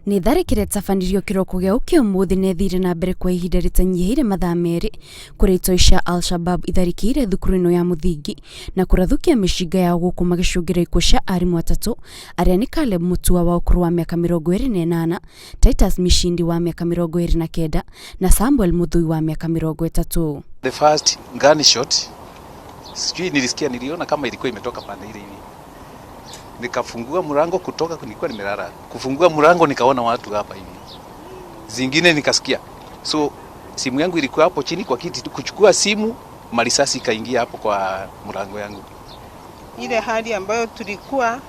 Nĩ tharĩkĩra ĩtabanirio kĩroko gĩa ũkĩ ũmũthĩ na ĩthire na mbere kwa ihinda rĩtanyihĩire mathaa merĩ kũrĩa itoi cia Al-Shabab itharĩkĩire thukuru ĩno ya mũthingi na kũrathũkia mĩcinga yao gũkũ magĩcũngĩra ikuũ cia arimũ atatũ arĩa nĩ Caleb Mutua wa ũkũrũ wa mĩaka 28, Titus Mishindi wa mĩaka 29 na Samuel Mũthui wa mĩaka 30. The first gunshot sijui nilisikia, niliona kama ilikuwa imetoka pande ile hivi, nikafungua mlango kutoka, nilikuwa nimelala, kufungua mlango nikaona watu hapa hivi, zingine nikasikia, so simu yangu ilikuwa hapo chini kwa kiti, kuchukua simu marisasi ikaingia hapo kwa mlango yangu. Ile hali ambayo tulikuwa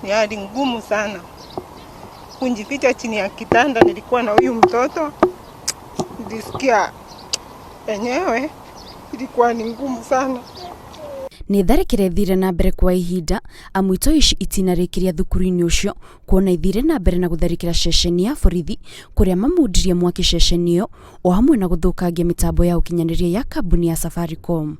ni hali ngumu sana, kujificha chini ya kitanda. Nilikuwa na huyu mtoto, nilisikia enyewe ilikuwa ni ngumu sana. Nĩ tharĩkĩra ĩthire na mbere kwa ihinda amu itoi ici itinarĩkĩria thukuru-inĩ ũcio kuona ithire na mbere na gũtharĩkĩra ceceni ya borithi kũrĩa mamundirie mwaki ceceni ĩyo o hamwe na gũthũkangia mĩtambo ya ũkinyanĩria ya kambuni ya Safaricom.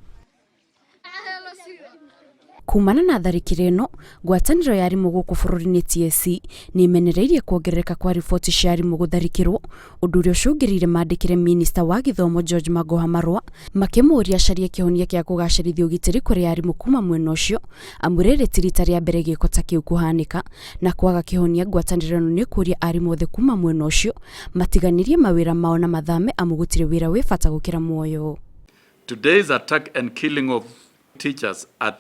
Kumana na tharĩkĩra ĩno, ngwatanĩro ya arimũ gũkũ bũrũri-inĩ TSC nĩ ĩmenereirie kuongerereka kwa riboti cia arimũ gũtharĩkĩrwo, ũndũ ũrĩa ũcũngĩrĩirie mandĩkĩre minista wa gĩthomo George Magoha marũa makĩmũũria acarie kĩhonia kĩa kũgacĩrithia ũgitĩri kũrĩ arimũ kuma mwena ũcio, amu rĩrĩ ti rita rĩa mbere gĩko ta kĩu kũhanĩka, na kwaga kĩhonia ngwatanĩro ĩno nĩ ĩkũria arimũ othe kuma mwena ũcio matiganĩrie mawĩra mao na mathame amu gũtirĩ wĩra wĩ bata gũkĩra muoyo. Today's attack and killing of teachers at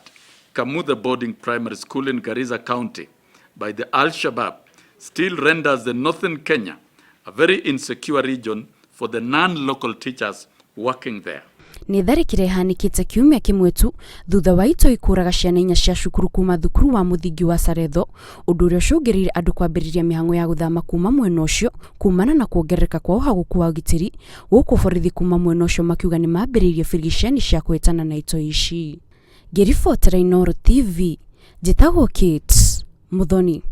Kamuthe Boarding Primary School in Garissa County by the Al-Shabaab still renders the northern Kenya a very insecure region for the non-local teachers working there. Nĩ tharĩkĩra ĩhanĩkĩte kiumia kĩmwe tu thutha wa itoi kũraga ciana inya cia cukuru kuma thukuru wa mũthingi wa Saretho, ũndũ ũrĩa ũcũngĩrĩirie andũ kwambĩrĩria mĩhang'o ya gũthama kuma mwena ũcio kumana na kuongerereka kwa ũhagũku wa ũgitĩri, gũkũ borithi kuma mwena ũcio makiuga nĩ mambĩrĩirie birigiceni cia kũhĩtana na itoi ici. Ngĩribotera Inooro TV, njĩtagwo Kate Muthoni.